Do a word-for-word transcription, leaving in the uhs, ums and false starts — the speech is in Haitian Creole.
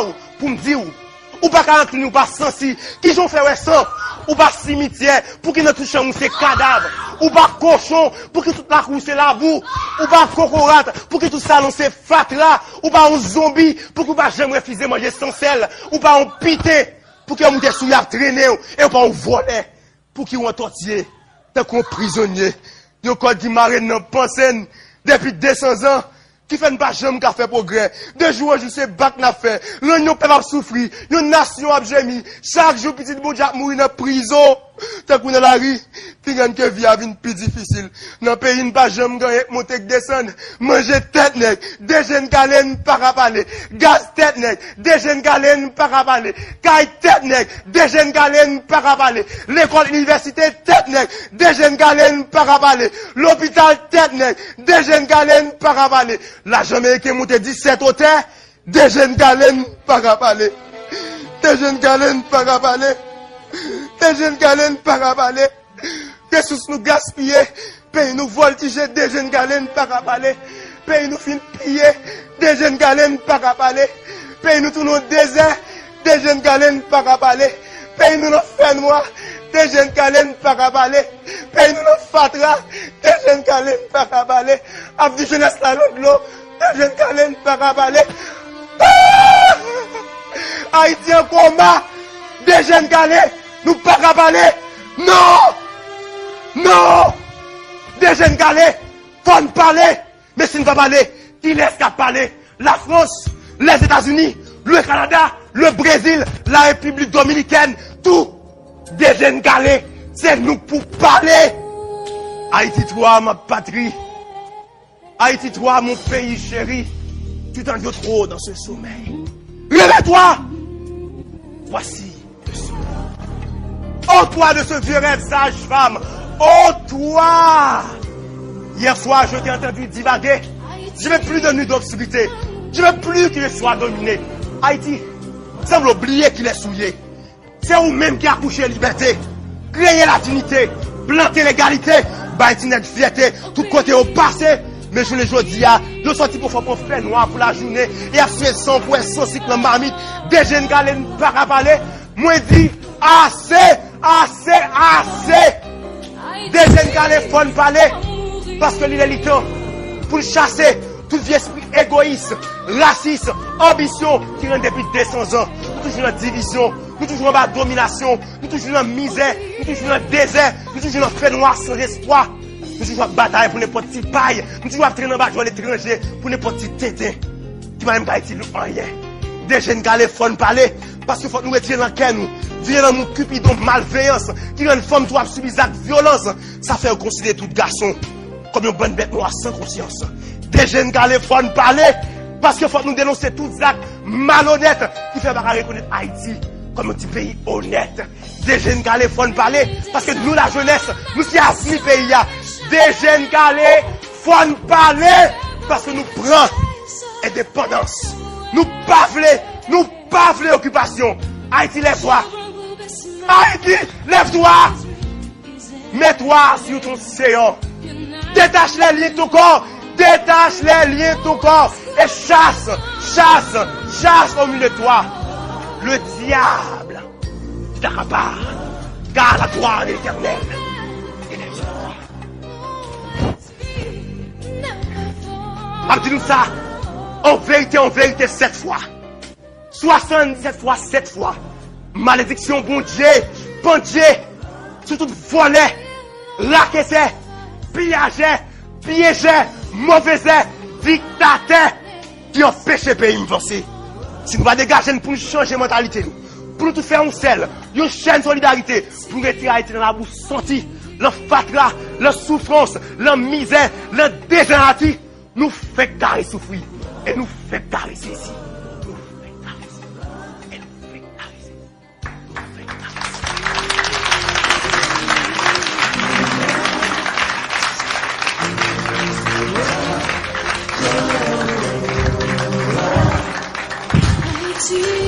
w pou m di w. Ou pa ka rankli, ou pa sansi. Kijan w fè wè san? Ou pa simityè, pouki nan tout chanm ou se kadav? Ou pa kochon, pouki tout lakou w se labou? Ou pa kokorat, pouki tout salon se fatra? Ou pa yon zonbi, pouki w pa janm refize manje san sèl? Ou pa yon piten, pouki yo moute sou w y ap trennen w, e w pa yon vòlè? Pouki w antòtiye tankou yon prizonye? Yon kòd ki mare n nan panse n depi de san zan, ki fè n pa janm ka fè pwogrè. De jou an jou, se bak n ap fè. Rann yon pèp ap soufri, yon nasyon ap jemi. Chak jou, pitit Bondye ap mouri nan prizon, tankou nan lari. Pi grann ke vi a vin pi difisil. Nan peyi n pa janm genyen k monte k desann. Manje tèt nèg, de je n kale n pa ka pale. Gaz tèt nèg, de je n kale n pa ka pale. Kay tèt nèg, de je n kale n pa ka pale. Lekòl, inivèsite tèt nèg, de je n kale n pa ka pale. Lopital tèt nèg, de je n kale n pa ka pale. Lajan meriken monte disèt otè, de je n kale n pa ka pale. De je n kale n pa ka pale. De je n kale n pa ka pale. Resous nou gaspiye, peyi nou vòltije, de je n kale n pa ka pale. Peyi nou fin piye, de je n kale n pa ka pale. Peyi nou tounen yon dezè, de je n kale n pa ka pale. Peyi nou nan fènwa, de je n kale n pa ka pale. Peyi nou nan fatra, de je n kale n pa ka pale. Ap di jenès la nan dlo, de je n kale n pa ka pale. Ah! Ayiti an koma, de je n kale, nou pa ka pale. Non! Non! De je n kale, fò n pale. Men si n pa pale, kilès k ap pale? Lafrans, Lèzetazini, le Kanada, le Brezil, la Repiblik Dominikèn, tou, de je n kale, se nou k pou pale. Haïti toi, ma patrie. Haïti toi, mon pays chéri. Tu t'ennuies trop dans ce sommeil. Réveille-toi. Voici Oh toi de ce vieux rêve, sage-femme. Oh toi. Hier soir, je t'ai entendu divaguer. Je veux plus de nuit d'obscurité. Je veux plus que je sois dominé. Ayiti, sanble w bliye kilès ou ye. Se ou menm ki akouche libète, kreye ladinite, plante legalite, bay ti nèg fyète tout kote yo pase. Men jounen jodi a, yo sòti pou fè pran fènwa pou lajounen e ap swe san pou wè sosik nan mamit. De je n kale n pa ka pale. Mwen di ase, ase, ase! De je n kale fò n pale, paske li lè li tan pou n chase tout vye espri egoyis, rasis, anbisyon ki rann depi de san zan. Nou toujou nan divizyon, nou toujou anba dominasyon, nou toujou nan mizè, nou toujou nan dezè, nou toujou nan fènwa san espwa. Nou toujou ap batay pou nenpòt ti pay. Nou toujou ap trennen anba djòl etranje pou nenpòt ti tenten ki pa menm ka itil nou anyen. De je n kale fò n pale, paske fòk nou retire nan kè nou vye lanmou Kipidon malveyans ki rann fanm tou ap sibi zak vyolans. Sa fè yo konsidere tout gason kòm yon bann bèt nwa san konsyans. De je n kale fò n pale, paske fòk nou denonse tout zak malonèt ki fè yo pa ka rekonèt Ayiti kòm yon ti peyi onèt. De je n kale fò n pale, paske nou lajenès, nou se avni peyi a. De je n kale fò n pale, paske nou pran endepandans. Nou pa vle, nou pa vle okipasyon. Ayiti, lève-toi. Ayiti, lève-toi. Mets-toi sur ton séant. Détache les liens de ton corps. Détache les liens de ton corps. Et chasse, chasse, chasse au milieu de toi le diable qui t'accapare. Car la gloire de l'Éternel est derrière toi. M ap di nou sa, an verite, an verite, sèt fwa. Swasanndisèt fwa, sèt fwa. Malediksyon Bondye pandye sou tout vòlè, raketè, piyajè, pyejè, movezè, diktatè ki anpeche peyi m vanse. Si nou pa degaje n pou n chanje mantalite nou, pou nou tout fè yon sèl, yon chèn solidarite, pou n retire Ayiti nan labou santi, nan fatra, nan soufrans, nan mizè, nan dezanati, nou fenk kare soufri, e nou fenk kare sezi. Nou fenk kare soufri, e nou fenk kare sezi. Nou fenk kare sezi.